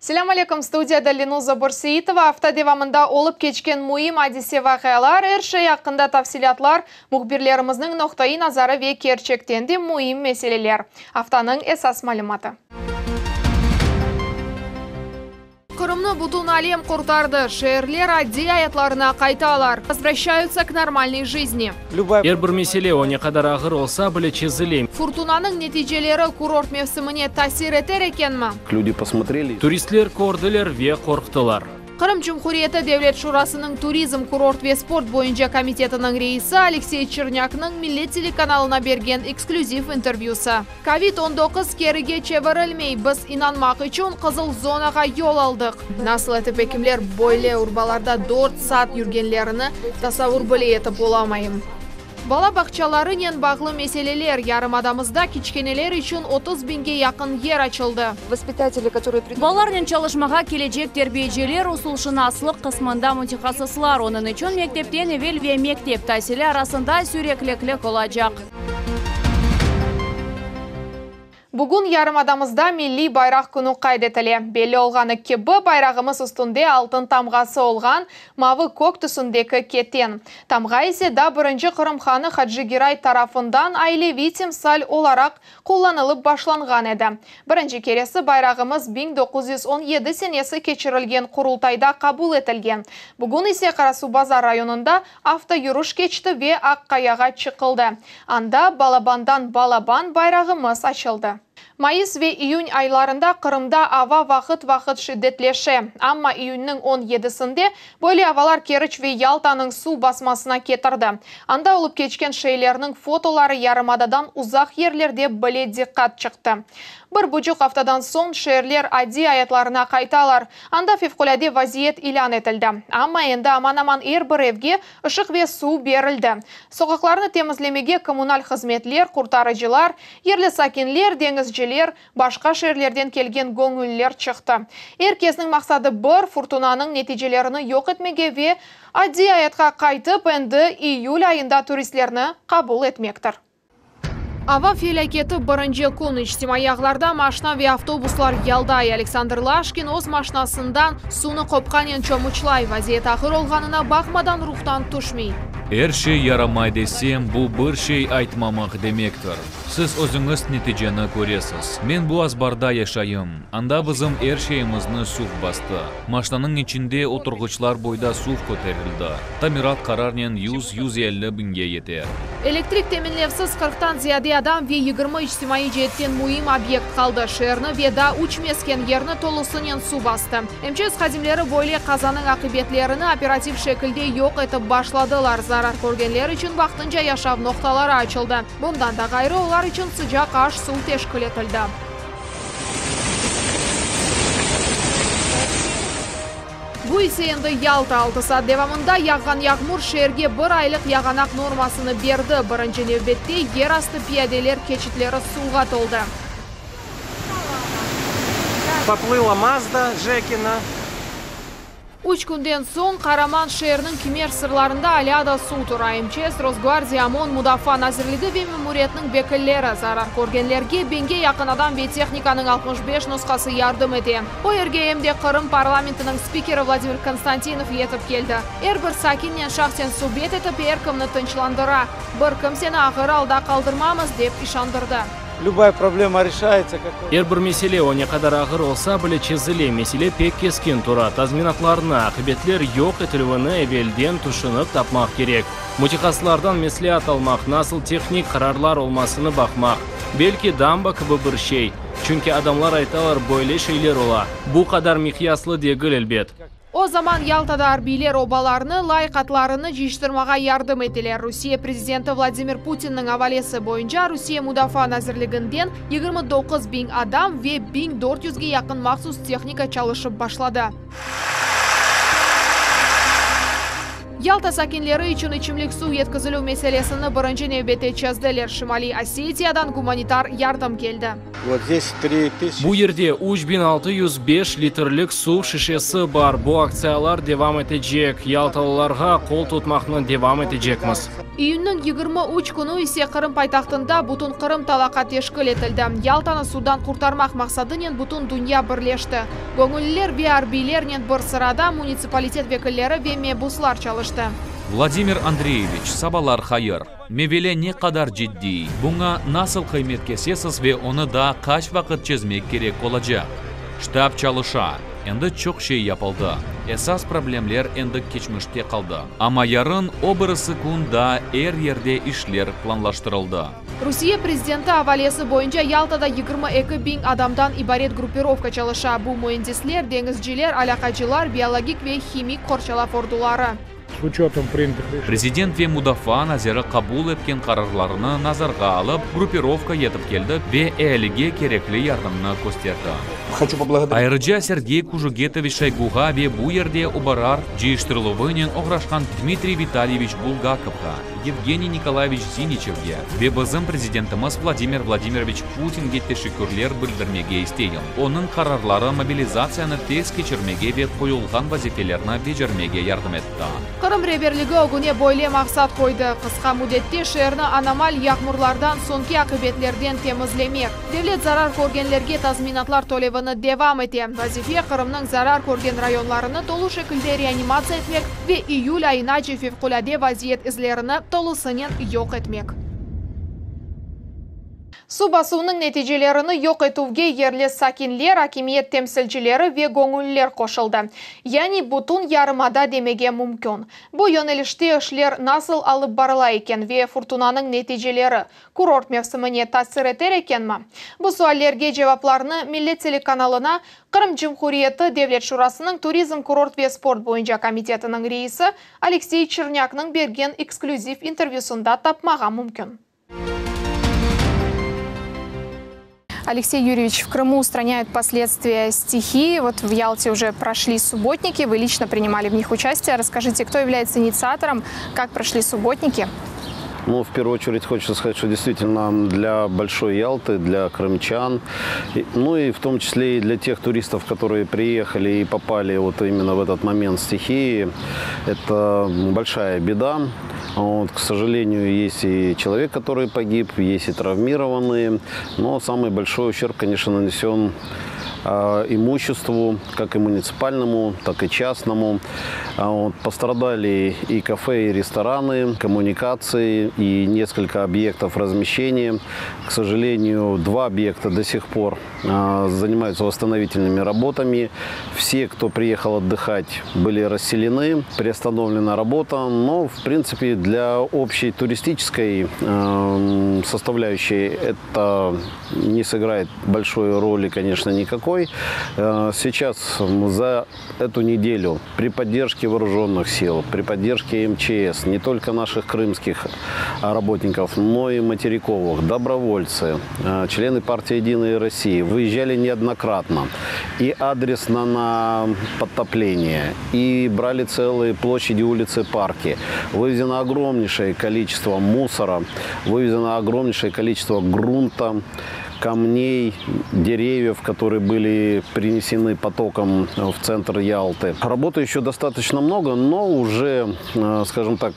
Selâm aleyküm, studiyada Lenuza Börseitova. Afta devamında olıp keçken müim adise-vaqialar, er şey aqqında tafsilâtlar, mühbirlerimizniñ noqtaiy nazarı ve kerçekten de müim meseleler. Aftanıñ esas malümatı. Qırımnı bütün alem qurtardı, şeerler adiy ayatlarına qaytalar, vozvraşçayutsa k normalnoy jizni. Er bir mesele, o ne qadar ağır olsa bile, çezile. Furtunanıñ neticeleri kurort mevsimine tasir eter ekenmi? Turistler kördiler ve qorqtılar. Qırım Cumhuriyeti Devlet Şurasınıñ turizm, kurort ve sport boyunca komitetiniñ reisi Aleksey Çernâknıñ Millet telekanalına bergen eksklüziv intervyüsi. Kovid 19 kerige çevirilmey, biz inanmaq içün qızıl zonağa yol aldıq. Nasıl etip ekimler böyle urbalarda dört saat yürgenlerini tasavur bile etip olamayım. Bala bağçalarınen bağlı meseleler, yarımadamızda kiçkeneler içün 30 biñge yaqın yer açıldı. Balalarnen çalışmağa kelecek terbiyeciler, usulşınaslıq qısmında mütehassıslar, onıñ içün mektepten evel ve mektep tasili arasında süreklilik olacaq. Bugün yarımadamızda Milliy bayraq künü qayd etile. Belli olğanı kibi, bayrağımız üstünde altın tamğası olğan mavı-kök tüsündeki keten. Tamğa ise daa birinci Qırım hanı Hacı Giray tarafından aileviy timsal olaraq qullanılıp başlanğan edi. Birinci keresi bayrağımız 1917 senesi keçirilgen Qurultayda qabul etilgen. Bugün ise Qarasuvbazar rayonında avtoyürüş keçti ve Aq-Qayağa çıqıldı. Anda balabandan balaban bayrağımız açıldı. Mayıs ve iyün aylarında Qırımda ava vaqıt-vaqıt şiddetleşe. Amma iyünniñ on yedisinde böyle avalar Keriç ve Yaltanıñ suv basmasına ketirdi. Anda olıp keçken şeylerniñ fotoları yarımadadan uzaq yerlerde bile diqqat çıqtı. Bir buçuq aftadan soñ şeerler adiy ayatlarına qaytalar. Anda fevqulâde vaziyet ilân etildi. Amma endi aman-aman er bir evge ışıq ve suv berildi. Soqaqlarnı temizlemege kommunal hızmetler, qurtarıcılar, yerli sakinler, deñizciler, başqa şeerlerden kelgen göñülliler çıqtı. Er kesniñ maqsadı bir, furtunanıñ neticelerini yoq etmege ve adiy ayatqa qaytıp, endi iyül ayında turistlerni qabul etmektir. Ava felâketi birinci kün içtimaiy ağlarda maşna ve avtobuslar yalday. Aleksandr Laşkin öz maşnasından suvnı qopqanen çomuçlay, vaziyet ağır olğanına baqmadan ruhtan tüşmey. Er şey yaramay desem, bu bir şey aytmamaq demektir. Siz özüñiz neticeni köresiz. Men bu azbarda yaşayım, anda bizim er şeyimizni suv bastı. Maşnanıñ içinde oturğıçlar boyda suv köterildi. Tamirat qararnen yüz, 150 biñge yeter. Elektrik teminlevsiz qırqtan ziyade adam ve 20 içtimaiy ceetten müim obyekt qaldı. Şeerni ve daa üç mesken yerni tolusınen suv bastı. MÇS hadimleri böyle qazanıñ aqibetlerini operativ şekilde yoq etip başladılar. Zarar körgenler içün vaqtınca yaşav noqtaları açıldı. Bundan da ğayrı, olar içün sıcaq aş-suv teşkil etildi. Bu ise endi Yalta. Altı saat devamında yağğan yağmur şeerge bir aylıq yağanaq normasını berdi. Birinci nevbette yerastı piyadeler keçitleri suvğa toldı. Poplila Mazda Jekina. Üç künden soñ qaraman şeerniñ kimer sırlarında alâ da suv tura. MÇS, Rosgvardiya, OMON, Mudafaa nazirligi ve memuriyetniñ vekilleri zarar körgenlerge biñge yaqın adam ve tehnikanıñ 65 nusqası yardım ete. O yerge em de Qırım parlamentiniñ spikeri Vladimir Konstantinov yetip keldi. Er bir sakinnen şahsen subet etip, er kimni tınçlandıra. Bir kimseni ağır alda qaldırmamız, dep işandırdı. Lübaya problema reşayetsâ, kak. Er bir mesele, o ne qadar ağır olsa bile, çezile. Mesele pek keskin tura. Tazminatlarnı, aqibetler yoq etilüvini evelden tüşünip tapmaq kerek. Mütehassıslardan mesleat almaq, nasıl tehnik qararlar olmasını baqmaq. Belki, damba kibi bir şey. Çünki adamlar aytalar, böyle şeyler ola. Bu qadar miqyaslı degil, elbet. O zaman Yaltada arbiyler obalarnı, lay qatlarını cıyıştırmağa yardım eteler. Rusiye prezidenti Vladimir Putinniñ avalesi boyunca Rusiye Mudafaa nazirliginden 29 biñ adam ve 1400ge yaqın mahsus tehnika çalışıp başladı. Yalta sakinleri içün içimlik suv yetkizilüv meselesini birinci nevbette çezdiler. Şimaliy Osetiyadan gumanitar yardım keldi. Вот здесь 3000. Bu yerde 3605 litrlik suv şişesi bar. Bu aktsiyalar devam etecek. Yaltalılarğa qol tutmaqnı devam etecekmiz. İyünniñ 23 künü ise Qırım paytahtında Bütünqırım talaqa teşkil etildi. Yaltanı suvdan qurtarmaq maqsadınen bütün dünya birleşti. Göñülliler ve arbiylernen bir sırada munitsipalitet vekilleri ve mebuslar çalıştı. Vladimir Andreyeviç, sabalar hayır. Mevele ne qadar ciddiy? Buña nasıl qıymet kesesiz ve onı daa qaç vaqıt çezmek kerek olacaq? Ştab çalışa. Endi çoq şey yapıldı. Esas problemler endi keçmişte qaldı. Amma yarın, o birisi kün daa er yerde işler planlaştırıldı. Rusiye prezidenti avalesi boyunca Yaltada 22 biñ adamdan ibaret gruppirovka çalışa. Bu müendisler, deñizciler, alâqacılar, biologik ve himik qorçalav orduları. С учетом принятых решений. Prezident ve mudafaa naziri qabul etken qararlarını nazarğa alıp, gruppirovka yetip keldi ve ealige kerekli yardımnı kösterdi. Хочу поблагодарить Ayrıca Sergey Kujugetoviç Şoyguğa ve bu yerde ubarar cıyıştırıluvınen oğraşqan Dmitriy Vitalyeviç Bulgakovğa, Yevgeniy Nikolayeviç Ziniçevge ve bizim prezidentimiz Vladimir Vladimiroviç Putinge teşekkürler bildirmege isteyim. Onıñ qararları mobilizatsiyanı tez keçirmege ve qoyulğan vazifelerni becermege yardım etti. Qırım reberligi ögüne böyle maqsat qoydı. Qısqa müddette şeerni anomal yağmurlardan soñki aqibetlerden temizlemek. Devlet zarar körgenlerge tazminatlar tölevini devam ete. Vazife Qırımnıñ zarar körgen rayonlarını tolu şekilde reanimatsiya etmek ve iyül ayınace fevqulâde vaziyet izlerini tolusınen yoq etmek. Suv basuvınıñ neticelerini yoq etüvge yerli sakinler, akimiyet temsilcileri ve göñülliler qoşuldı. Yani bütün yarımada demege mümkün. Bu yönelişte işler nasıl alıp barıla eken ve furtunanıñ neticeleri kurort mevsimine tasir eter ekenmi? Bu suallerge cevaplarnı Millet telekanalına Qırım Cumhuriyeti Devlet Şurasınıñ Turizm, kurort ve sport boyunca komitetiniñ reisi Aleksey Çernâknıñ bergen eksklüziv intervyüsında tapmağa mümkün. Алексей Юрьевич, в Крыму устраняют последствия стихии. Вот в Ялте уже прошли субботники, вы лично принимали в них участие. Расскажите, кто является инициатором, как прошли субботники? Ну, в первую очередь хочется сказать, что действительно для Большой Ялты, для крымчан, ну и в том числе и для тех туристов, которые приехали и попали вот именно в этот момент стихии, это большая беда. Вот, к сожалению, есть и человек, который погиб, есть и травмированные, но самый большой ущерб, конечно, нанесен имуществу, как и муниципальному, так и частному. Вот, пострадали и кафе, и рестораны, коммуникации, и несколько объектов размещения. К сожалению, два объекта до сих пор занимаются восстановительными работами. Все, кто приехал отдыхать, были расселены, приостановлена работа, но, в принципе, для общей туристической составляющей это не сыграет большой роли, конечно, никакой. Сейчас за эту неделю при поддержке вооруженных сил, при поддержке МЧС, не только наших крымских работников, но и материковых, добровольцы, члены партии «Единая Россия» выезжали неоднократно и адресно на подтопление, и брали целые площади, улицы, парки. Вывезено огромнейшее количество мусора, вывезено огромнейшее количество грунта, камней, деревьев, которые были принесены потоком в центр Ялты. Работы еще достаточно много, но уже, скажем так,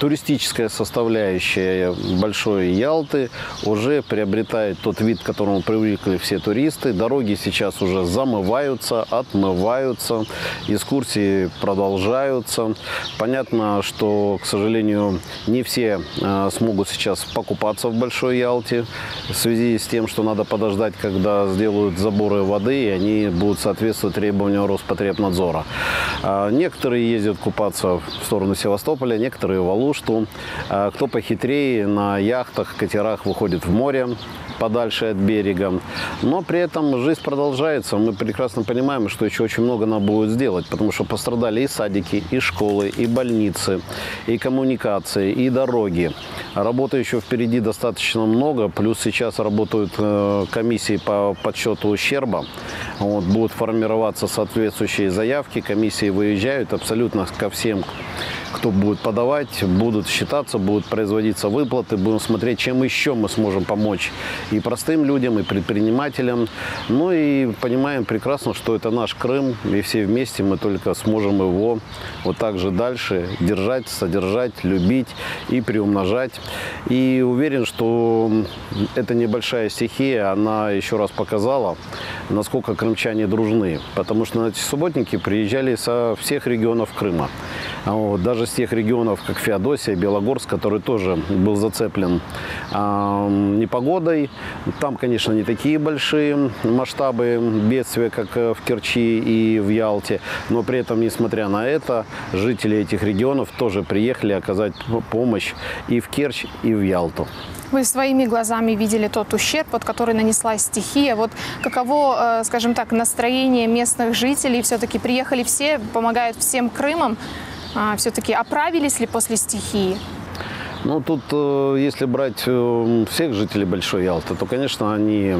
туристическая составляющая Большой Ялты уже приобретает тот вид, к которому привыкли все туристы. Дороги сейчас уже замываются, отмываются, экскурсии продолжаются. Понятно, что, к сожалению, не все смогут сейчас покупаться в Большой Ялте в связи с тем, что надо подождать, когда сделают заборы воды, и они будут соответствовать требованиям Роспотребнадзора. Некоторые ездят купаться в сторону Севастополя, некоторые в Алушту. Кто похитрее, на яхтах, катерах выходит в море, подальше от берега. Но при этом жизнь продолжается. Мы прекрасно понимаем, что еще очень много надо будет сделать, потому что пострадали и садики, и школы, и больницы, и коммуникации, и дороги. Работы еще впереди достаточно много, плюс сейчас работают комиссии по подсчету ущерба. Вот, будут формироваться соответствующие заявки, комиссии выезжают абсолютно ко всем, кто будет подавать, будут считаться, будут производиться выплаты, будем смотреть, чем еще мы сможем помочь и простым людям, и предпринимателям. Ну и понимаем прекрасно, что это наш Крым, и все вместе мы только сможем его вот так же дальше держать, содержать, любить и приумножать. И уверен, что эта небольшая стихия, она еще раз показала, насколько крымчане дружны. Потому что на эти субботники приезжали со всех регионов Крыма. Вот, даже с тех регионов, как Феодосия, Белогорск, который тоже был зацеплен э, непогодой. Там, конечно, не такие большие масштабы бедствия, как в Керчи и в Ялте, но при этом, несмотря на это, жители этих регионов тоже приехали оказать помощь и в Керчь, и в Ялту. Вы своими глазами видели тот ущерб, вот, который нанесла стихия. Вот каково, э, скажем так, настроение местных жителей? Все-таки приехали все, помогают всем Крымом. А, все-таки оправились ли после стихии? Ну, тут, э, если брать э, всех жителей Большой Ялты, то, конечно, они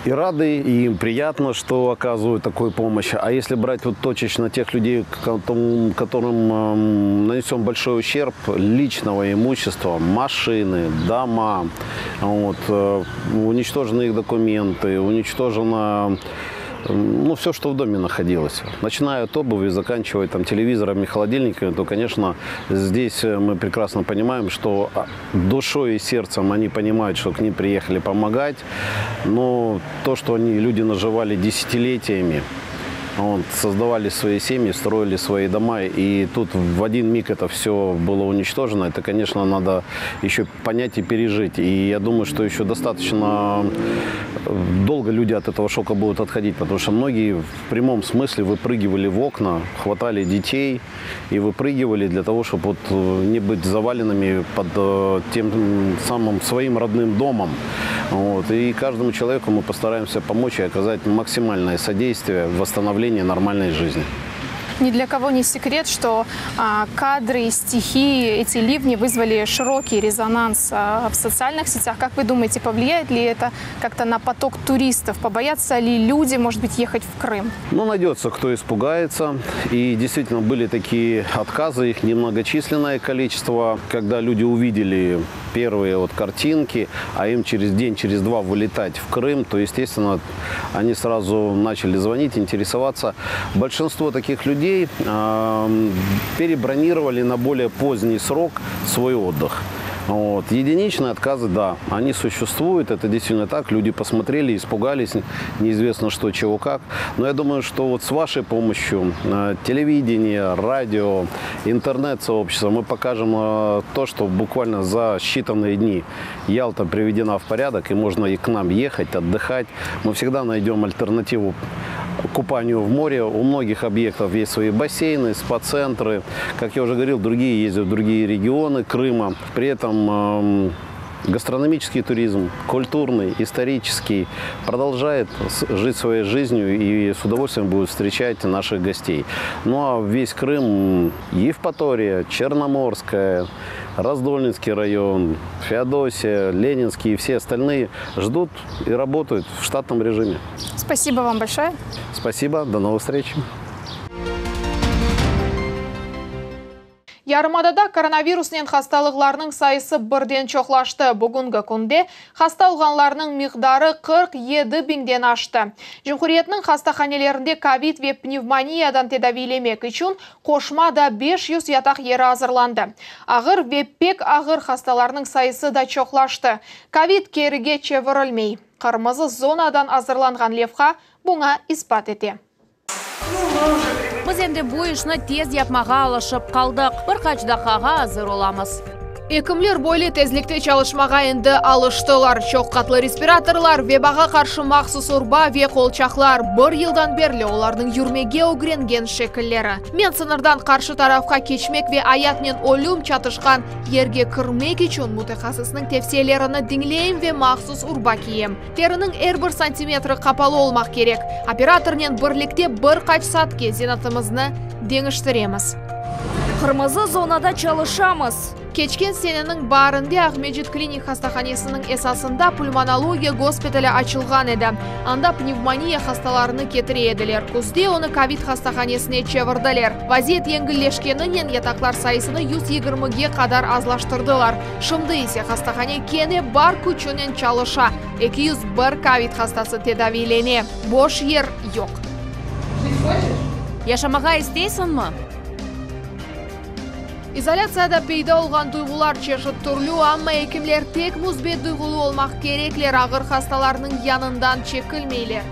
и рады, и им приятно, что оказывают такую помощь. А если брать вот точечно тех людей, которым эм, нанесен большой ущерб личного имущества, машины, дома, вот, э, уничтожены их документы, уничтожено ну, все, что в доме находилось. Начиная от обуви, заканчивая там телевизорами, холодильниками, то, конечно, здесь э, мы прекрасно понимаем, что а, душой и сердцем они понимают, что к ним приехали помогать, но то, что они, люди наживали десятилетиями, вот, создавали свои семьи, строили свои дома, и тут в один миг это все было уничтожено. Это, конечно, надо еще понять и пережить. И я думаю, что еще достаточно э, долго люди от этого шока будут отходить, потому что многие в прямом смысле выпрыгивали в окна, хватали детей и выпрыгивали для того, чтобы вот э, не быть заваленными под э, тем самым своим родным домом. Вот. И каждому человеку мы постараемся помочь и оказать максимальное содействие в восстановлении нормальной жизни. Ни для кого не секрет, что а, кадры, стихии, эти ливни вызвали широкий резонанс а, в социальных сетях. Как вы думаете, повлияет ли это как-то на поток туристов? Побоятся ли люди, может быть, ехать в Крым? Ну, найдется, кто испугается. И действительно были такие отказы, их немногочисленное количество. Когда люди увидели первые вот картинки, а им через день, через два вылетать в Крым, то, естественно, они сразу начали звонить, интересоваться. Большинство таких людей э, перебронировали на более поздний срок свой отдых. Вот. Единичные отказы, да, они существуют, это действительно так. Люди посмотрели, испугались, неизвестно что, чего, как. Но я думаю, что вот с вашей помощью э, телевидение, радио, интернет-сообщество мы покажем э, то, что буквально за считанные дни Ялта приведена в порядок, и можно и к нам ехать, отдыхать. Мы всегда найдем альтернативу купанию в море. У многих объектов есть свои бассейны, спа-центры. Как я уже говорил, другие ездят в другие регионы Крыма. При этом эм, гастрономический туризм, культурный, исторический, продолжает жить своей жизнью и с удовольствием будет встречать наших гостей. Ну а весь Крым, Евпатория, Черноморская, Раздольнинский район, Феодосия, Ленинский и все остальные ждут и работают в штатном режиме. Спасибо вам большое. Спасибо, до новых встреч. Yarımadada koronavirusnen hastalıqlarnıñ sayısı birden çoqlaştı. Bugünki künde hasta olğanlarnıñ miqdarı 47 biñden aştı. Cumhuriyetniñ hastahanelerinde kovid ve pnevmoniyadan tedaviylemek içün qoşma da 500 yataq yeri azırlandı. Ağır ve pek ağır hastalarnıñ sayısı da çoqlaştı. Kovid kerige çevirilmey. Qırmızı zonadan azırlanğan levha buña isbat ete. Biz endi bu işni tez yapmağa alışıp qaldıq. Bir qaç daqqağa azır olamız. Ekimler böyle tezlikte çalışmağa endi alıştılar. Çoq qatlı respiratorlar, vebağa qarşı mahsus urba ve qolçaqlar bir yıldan berli olarnıñ yürmege ögrengen şekilleri. Men sıñırdan qarşı tarafqa keçmek ve ayatnen ölüm çatışqan yerge kirmek içün mütehassısnıñ tevsiyelerini diñleyim ve mahsus urba kiyem. Teriniñ er bir santimetri qapalı olmaq kerek. Operatornen birlikte bir qaç saatke zenatımıznı deñiştiremiz. Qırmızı zonada çalışamız. Keçken seneniñ baarinde Aqmescit klinik hastahanesiniñ esasında pulmonologiya gospitali açılğan edi. Anda pnevmoniya hastalarını ketire ediler. Küzde onı kovid hastahanesine çevirdiler. Vaziyet yengilleşkeninen yataqlar sayısını 120ge qadar azlaştırdılar. Şimdi ise hastahane kene bar küçünen çalışa, 201 kovid hastası tedaviylene, boş yer yoq. Yaşamağa isteysiñmi? İzolâtsiyada peyda olğan duyğular çeşit türlü, amma ekimler tek müsbet duyğulı olmaq kerekler, ağır hastalarnıñ yanından çekilmeyler.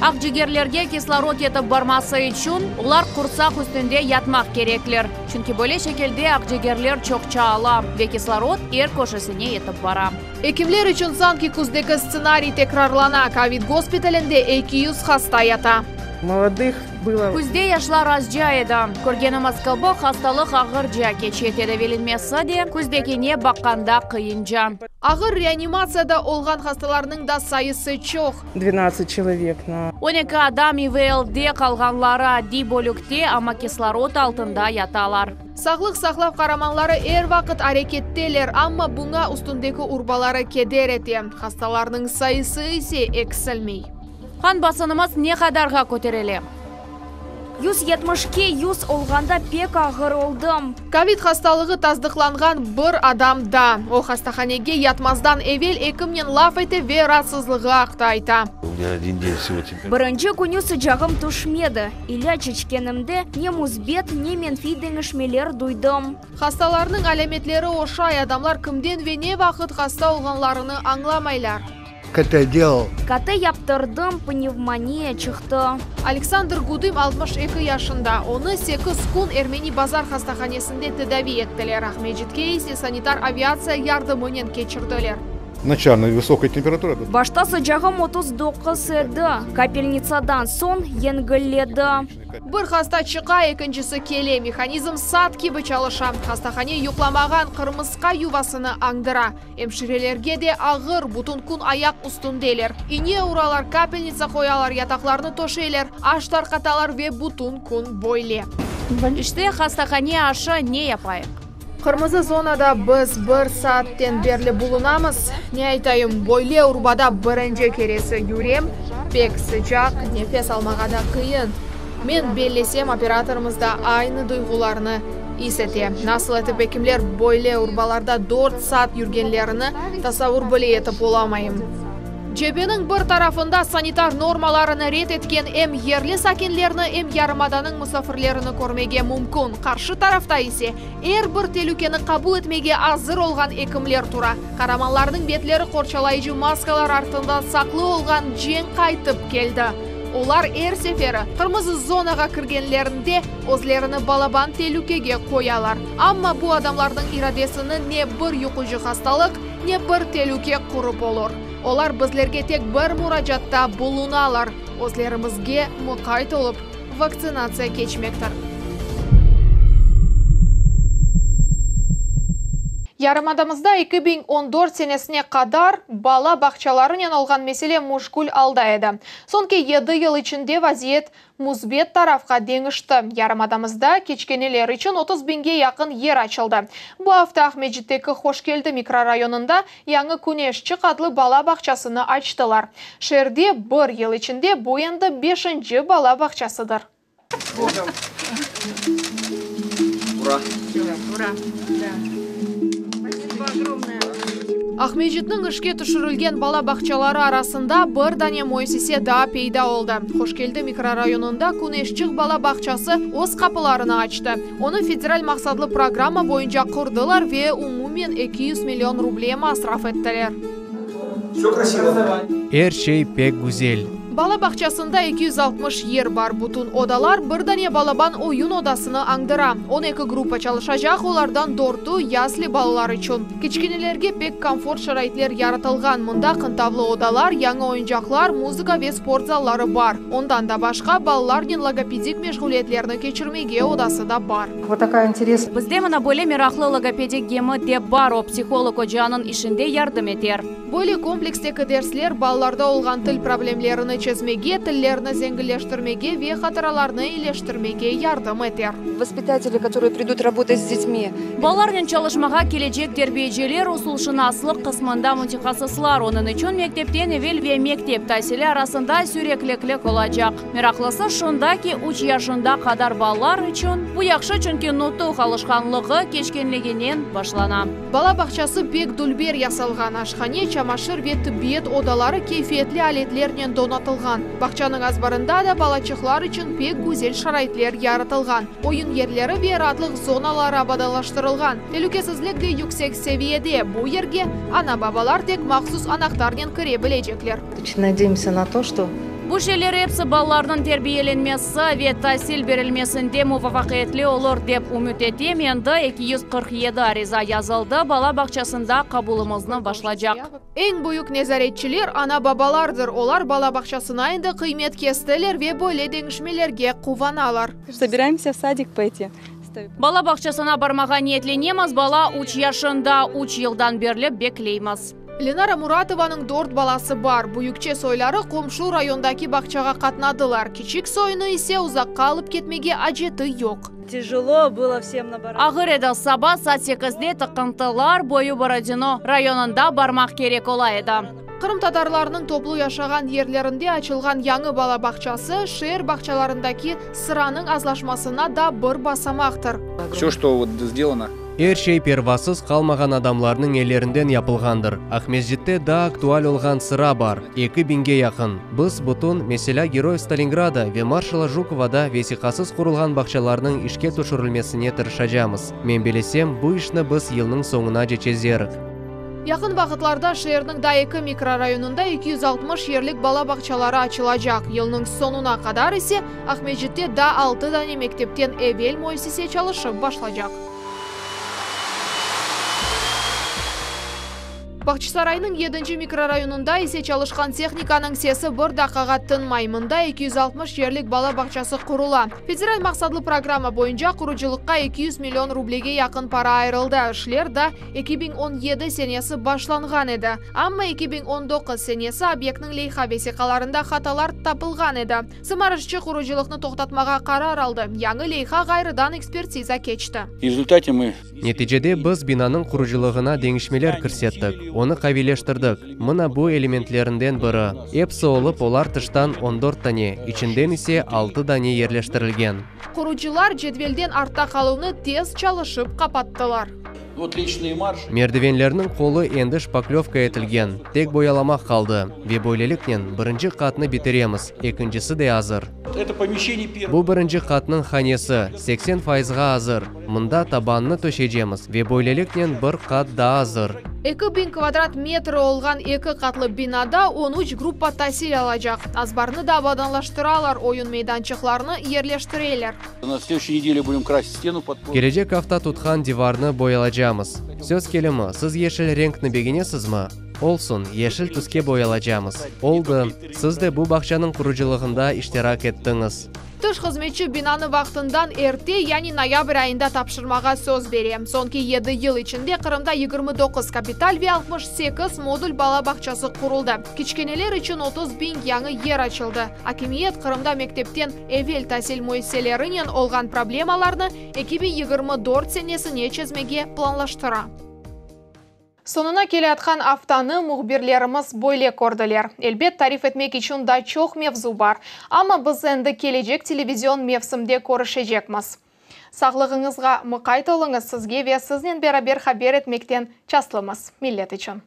Aqcigerlerge kislorod yetip barması içün, olar qursaq üstünde yatmaq kerekler, çünki böyle şekilde aqcigerler çoqça ala ve kislorod er köşesine yetip bara. Ekimler içün sanki küzdeki stsenariy tekrarlana, kovid gospitalinde 200 hasta yata. Molodых было. Küzde yaşlar azca edi. Körgenimiz kibi, hastalıq ağırca keçe, tedaviylenmesi de küzdekine baqqanda qıyınca. Ağır reanimatsiyada olğan hastalarnıñ da sayısı çoq. Dvenadtsat çelovek na. 12 adam İVLde, qalğanları addiy bölükte, amma kislorod altında yatalar. Sağlıq saqlav qaramanları er vaqıt areketteler, amma buña üstündeki urbaları keder ete, hastalarnıñ sayısı ise eksilmey. Qan basımımız ne qadarğa köterile? 170-ke 100 olğanda pek ağır oldım. Kovid hastalığı tasdıqlanğan bir adam daa. O, hastahanege yatmazdan evel ekimnen laf ete ve raatsızlığı aqta ayta. Birinci künü sıcağım tüşmedi. İlâc içkenimde ne müsbet, ne menfiy deñişmeler duydım. Hastalarnıñ alâmetleri oşay, adamlar kimden ve ne vaqıt hasta olğanlarını añlamaylar. KT delal. KT yaptırdım, pnevmoniya çıqtı. Aleksandr Gudım 62 yaşında. Onı sekiz kün Ermeni Bazar hastahanesinde tedavi ettiler. Aqmescitke ise sanitar aviatsiya yardımınen keçirdiler. Начальная высокая температура. Başta sıcağım 39 edi, kapelnitsadan soñ yengilledi. Bir hasta çıqa, ekincisi kele. Mehanizm saat kibi çalışa. Hastahane yuqlamağan qırmısqa yuvasını añdıra. Emşirelerge de ağır, bütün kün ayaq üstündeler. İne uralar, kapelnitsa qoyalar, yataqlarnı töşeyler, aş tarqatalar ve bütün kün böyle. İşte, hastahane aşı, ne yapayıq? Qırmızı zonada biz bir saatten berli bulunamız. Ne aytayım, böyle urbada birinci keresi yürem, pek sıcaq, nefes almağa da qıyın. Men bellesem, operatorımız da aynı duyğularnı is ete. Nasıl etip ekimler böyle urbalarda dört saat yürgenlerini tasavur bile etip olamayım. Cebeniñ bir tarafında sanitar normalarını red etken em yerli sakinlerni, em yarımadanıñ musafirlerini körmege mümkün. Qarşı tarafta ise er bir telükeni qabul etmege azır olğan ekimler tura. Qaramanlarnıñ betleri qorçalayıcı maskalar artında saqlı olğan cenk qaytıp keldi. Olar er seferi qırmızı zonağa kirgenlerinde özlerini balaban telükege qoyalar. Amma bu adamlarnıñ iradesini ne bir yuqucı hastalıq, ne bir telüke qurıp olur. Olar bizlerge tek bir muracaatta bulunalar, özlerimizge muqayt olıp, vaktsinatsiya keçmektir. Yarımadamızda 2014 senesine qadar bala bağçalarınen olğan mesele müşkül alda edi. Soñki yedi yıl içinde vaziyet müsbet tarafqa deñişti. Yarımadamızda kiçkeneler içün 30 biñge yaqın yer açıldı. Bu afta Aqmescitteki Hoşkeldi mikrorayonında yañı Küneşçik adlı bala bağçasını açtılar. Şeerde bir yıl içinde bu endi beşinci bala bağçasıdır. Ura! Ura! Da! Spasibo ogromnoye! Aqmescitniñ işke tüşürilgen bala bağçaları arasında bir dane müessise daa peyda oldı. Hoşkeldi mikrorayonında Küneşçik bala bağçası öz qapılarını açtı. Onı federal maqsatlı programma boyunca qurdılar ve umumen 200 million ruble masraf ettiler. Er şey pek güzel. Bala bağçasında 260 yer bar. Bütün odalar bir dane balaban oyun odasını añdıra. 12 gruppa çalışacaq, olardan dörtü yasli balalar içün. Kiçkenelerge pek komfort şaraitler yaratılğan. Mında qıntavlı odalar, yañı oyuncaqlar, muzıka ve sport zalları bar. Ondan da başqa, balalarnen logopedik meşğuliyetlerni keçirmege odası da bar. Bizde mına böyle meraqlı logopedik gemi de bar, o, psiholog ocanıñ işinde yardım eter. Böyle kompleksteki dersler balalarda olğan til problemlerini çezmege. çezmege, tillerni zenginleştirmege ve hatıralarnı iyileştirmege yardım eter. Воспитатели, которые придут работать с детьми. Balalarnen çalışmağa kelecek terbiyeciler usulşınaslıq qısmında mütehassıslar, onıñ içün mektepten evel ve mektep tasili arasında süreklilik olacaq. Meraqlısı şunda ki, üç yaşında qadar balalar içün bu yahşı, çünki nutuq alışqanlığı keçkenliginen başlana. Bala bağçası pek dülber yasalğan, aşhane, çamaşır ve tibbiyet odaları keyfiyetli aletlernen donatılğan. Bağçanıñ azbarında da balaçıqlar içün pek güzel şaraitler yaratılğan, oyun yerleri ve raatlıq zonaları abadanlaştırılğan. Telükesizlik de yüksek seviyede, bu yerge ana-babalar tek mahsus anahtarnen kire bilecekler. Очень надеемся на то, что Bu şeyler episi balalarnıñ terbiyelenmesi ve tasil berilmesinde muvafaqiyetli olur, dep ümüt etem. Endi 247 ariza yazıldı, bala bağçasında qabulımıznı başlacaq. Eñ büyük nezaretçiler ana-babalardır. Olar bala bağçasına endi qıymet kestiler ve böyle deñişmelerge quvanalar. Собираемся в садик пойти. Bala bağçasına barmağa niyetlenemiz, bala üç yaşında, üç yıldan berli bekleymiz. Lenara Muratovanıñ dört balası bar. Büyükçe soyları qomşu rayondaki bağçağa qatnadılar. Kiçik soyunı ise uzaqqa alıp ketmege aceti yoq. Тяжело было всем на Ağır edi, saba saat sekizde tıqıntılar boyu Borodino rayonında barmaq kerek ola edi. Qırımtatarlarnıñ toplu yaşağan yerlerinde açılğan yañı bala bağçası şeer bağçalarındaki sıranıñ azlaşmasına da bir basamaqtır. Все, что вот сделано, Er şey pervasız qalmağan adamlarnıñ ellerinden yapılğandır. Aqmescitte daa aktual olğan sıra bar, 2000-ge yaqın. Biz bütün, meselâ, Geroyev Stalingrada ve Marşala Jukovada vesiqasız qurulğan bağçalarnıñ işke tüşürilmesine tırışacamız. Men bilesem, bu işni biz yılnıñ soñunace çezerik. Yaqın vaqıtlarda şeerniñ daa eki mikrorayonında 260 yerlik bala bağçaları açılacaq. Yılnıñ soñuna qadar ise Aqmescitte daa altı dane mektepten evel müessise çalışıp başlacaq. Bağçasaraynıñ yedinci mikrorayonında ise çalışqan tehnikanıñ sesi bir daqqağa tınmay. Mında 260 yerlik bala bağçası qurula. Federal maqsatlı programma boyunca qurucılıqqa 200 million rublege yaqın para ayırıldı. İşler daa 2017 senesi başlanğan edi. Amma 2019 senesi obyektniñ leyha vesiqalarında hatalar tapılğan edi. Sımarışçı qurucılıqnı toqtatmağa qarar aldı. Yañı leyha ğayrıdan ekspertiza keçti. В результате мы Neticede biz binanıñ qurucılığına deñişmeler kirsettik, onı qaviyleştirdik. Mına bu elementlerinden biri. Episi olıp olar tıştan on dört dane, içinden ise altı dane yerleştirilgen. Qurucılar cedvelden artta qaluvnı tez çalışıp qapattılar. Вот лестничные марши. Merdivenlerniñ qolu endi şpaklövka etilgen, tek boyalamaq qaldı. Ve böyleliknen birinci qatnı bitiremiz, ekincisi de azır. Это помещение первое. Bu birinci qatnıñ hanesi 80 fayızğa azır. Mında tabannı töşeycemiz ve böyleliknen bir qat daa azır. 2000 kvadrat metr olğan eki qatlı binada 13 gruppa tasil alacaq. Azbarnı da abadanlaştıralar, oyun meydançıqlarını yerleştireler. На следующей неделе будем красить стену под Kelecek afta tutqan divarnı boyalacamız. Söz kelimi, siz yeşil renkni begenesizmi? Olsun, yeşil tüske boyalacamız. Oldı. Siz de bu bağçanıñ qurucılığında iştirak ettiñiz. Tış hızmetçi binanı vaqtından erte, yani noyabr ayında tapşırmağa söz bere. Soñki 7 yıl içinde Qırımda 29 kapital ve 68 modul bala bağçası quruldı. Kiçkeneler içün 30 biñ yañı yer açıldı. Akimiyet Qırımda mektepten evel tasil müessiselerinen olğan problemalarnı 2024 senesine çezmege planlaştıra. Soñuna kelayatqan aftanı mühbirlerimiz böyle kördiler. Elbet tarif etmek içün da çoq mevzu bar. Amma biz endi kelecek televizion mevsimde körüşecekmiz. Sağlığıñızğa muqayt oluñız sizge ve siznen beraber haber etmekten çaslımız. Millet içün.